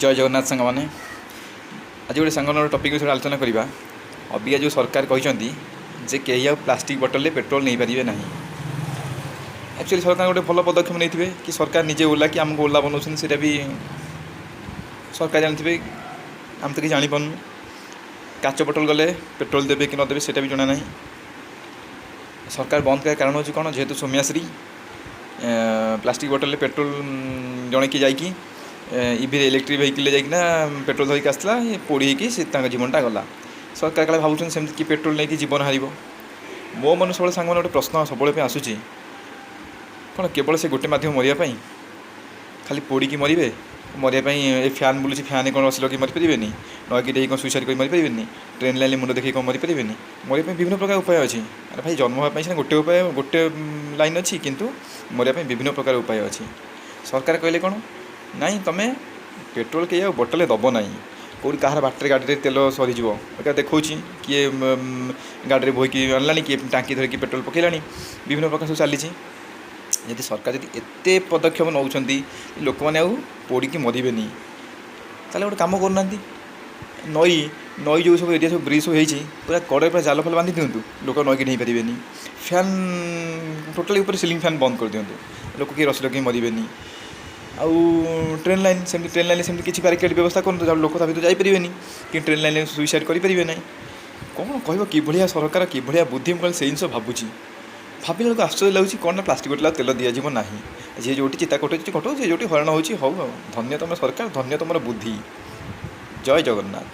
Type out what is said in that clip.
ଜୟ ଜଗନ୍ନାଥ ସାଙ୍ଗମାନେ। ଆଜି ଗୋଟେ ସାଙ୍ଗମାନଙ୍କ ଟପିକ୍ ବିଷୟରେ ଆଲୋଚନା କରିବା। ଅବିକା ଯେଉଁ ସରକାର କହିଛନ୍ତି ଯେ କେହି ଆଉ ପ୍ଲାଷ୍ଟିକ୍ ବଟଲ୍ରେ ପେଟ୍ରୋଲ୍ ନେଇପାରିବେ ନାହିଁ, ଆକ୍ଚୁଆଲି ସରକାର ଗୋଟେ ଭଲ ପଦକ୍ଷେପ ନେଇଥିବେ କି ସରକାର ନିଜେ ଓଲା କି ଆମକୁ ଓଲା ବନାଉଛନ୍ତି, ସେଇଟା ବି ସରକାର ଜାଣିଥିବେ, ଆମେ ତ କିଛି ଜାଣିପାରୁନୁ। କାଚ ବଟଲ୍ ଗଲେ ପେଟ୍ରୋଲ୍ ଦେବେ କି ନ ଦେବେ, ସେଇଟା ବି ଜଣା ନାହିଁ। ସରକାର ବନ୍ଦ କରିବା କାରଣ ହେଉଛି କ'ଣ? ଯେହେତୁ ସୌମ୍ୟାଶ୍ରୀ ପ୍ଲାଷ୍ଟିକ୍ ବଟଲ୍ରେ ପେଟ୍ରୋଲ୍ ଜଣେ କିଏ ଯାଇକି ଇଭିରେ, ଇଲେକ୍ଟ୍ରିକ୍ ଭେହିକିଲ୍ରେ ଯାଇକିନା ପେଟ୍ରୋଲ୍ ଧରିକି ଆସିଥିଲା, ପୋଡ଼ି ହେଇକି ସେ ତାଙ୍କ ଜୀବନଟା ଗଲା। ସରକାର କାଳେ ଭାବୁଛନ୍ତି ସେମିତି କି ପେଟ୍ରୋଲ୍ ନେଇକି ଜୀବନ ହାରିବ। ମୋ ମନ ସବୁବେଳେ, ସାଙ୍ଗମାନେ, ଗୋଟେ ପ୍ରଶ୍ନ ସବୁବେଳେ ପାଇଁ ଆସୁଛି, କ'ଣ କେବଳ ସେ ଗୋଟେ ମାଧ୍ୟମ ମରିବା ପାଇଁ? ଖାଲି ପୋଡ଼ିକି ମରିବେ ମରିବା ପାଇଁ? ଏ ଫ୍ୟାନ୍ ବୁଲୁଛି, ଫ୍ୟାନ୍ କ'ଣ ରସି ଲଗେଇ ମରିପାରିବେନି? ନଈକି ଡେଇଁ କ'ଣ ସୁଇସାଇଡ଼୍ କରି ମରିପାରିବେନି? ଟ୍ରେନ୍ ଲାଇନ୍ରେ ମୁଣ୍ଡ ଦେଖେଇ କ'ଣ ମରିପାରିବେନି? ମରିବା ପାଇଁ ବିଭିନ୍ନ ପ୍ରକାର ଉପାୟ ଅଛି। ଆରେ ଭାଇ, ଜନ୍ମ ହେବା ପାଇଁ ସିନା ଗୋଟେ ଉପାୟ, ଗୋଟେ ଲାଇନ୍ ଅଛି, କିନ୍ତୁ ମରିବା ପାଇଁ ବିଭିନ୍ନ ପ୍ରକାର ଉପାୟ ଅଛି। ସରକାର କହିଲେ କ'ଣ, ନାଇଁ, ତୁମେ ପେଟ୍ରୋଲ୍ କେହି ଆଉ ବୋଟଲରେ ଦେବ ନାହିଁ। କେଉଁଠି କାହାର ବାଟରେ ଗାଡ଼ିରେ ତେଲ ସରିଯିବ, ଏକା ଦେଖାଉଛି, କିଏ ଗାଡ଼ିରେ ବୋହିକି ଆଣିଲାଣି, କିଏ ଟାଙ୍କି ଧରିକି ପେଟ୍ରୋଲ୍ ପକାଇଲାଣି, ବିଭିନ୍ନ ପ୍ରକାର ସବୁ ଚାଲିଛି। ଯଦି ସରକାର ଯଦି ଏତେ ପଦକ୍ଷେପ ନେଉଛନ୍ତି ଲୋକମାନେ ଆଉ ପୋଡ଼ିକି ମରିବେନି, ତାହେଲେ ଗୋଟେ କାମ କରୁନାହାନ୍ତି, ନଈ ନଈ ଯେଉଁ ସବୁ ଏରିଆ ସବୁ ବ୍ରିଜ୍ ସବୁ ହେଇଛି, ପୁରା କଡ଼ରେ ପୁରା ଜାଲ ଫାଲ ବାନ୍ଧି ଦିଅନ୍ତୁ, ଲୋକ ନଈକି ଡେଇଁ ପାରିବେନି। ଫ୍ୟାନ୍ ଟୋଟାଲି ଉପରେ ସିଲିଂ ଫ୍ୟାନ୍ ବନ୍ଦ କରିଦିଅନ୍ତୁ, ଲୋକ କେହି ରସି ଲଗେଇ ମରିବେନି। ଆଉ ଟ୍ରେନ୍ ଲାଇନ୍ ସେମିତି, ଟ୍ରେନ୍ ଲାଇନ୍ରେ ସେମିତି କିଛି ବ୍ୟାରିକେଡ଼ ବ୍ୟବସ୍ଥା କରନ୍ତୁ, ଯାହା ଲୋକ ତା ଭିତରେ ଯାଇପାରିବେନି କି ଟ୍ରେନ୍ ଲାଇନ୍ରେ ସୁଇସାଇଡ଼୍ କରିପାରିବେ ନାହିଁ। କ'ଣ କହିବ, କିଭଳିଆ ସରକାର, କିଭଳିଆ ବୁଦ୍ଧି, ମୁଁ ଖାଲି ସେଇ ଜିନିଷ ଭାବୁଛି। ଭାବିଲା ବେଳକୁ ଆଶ୍ଚର୍ଯ୍ୟ ଲାଗୁଛି। କ'ଣ ନା, ପ୍ଲାଷ୍ଟିକ୍ ବୋଟଲ୍ ଆଉ ତେଲ ଦିଆଯିବ ନାହିଁ। ଯିଏ ଯେଉଁଠି ଚିତା କଟାଉଛି କଟାଉ, ଯିଏ ଯେଉଁଠି ହଇରାଣ ହେଉଛି ହଉ। ଆଉ ଧନ୍ୟ ତୁମ ସରକାର, ଧନ୍ୟ ତୁମର ବୁଦ୍ଧି। ଜୟ ଜଗନ୍ନାଥ।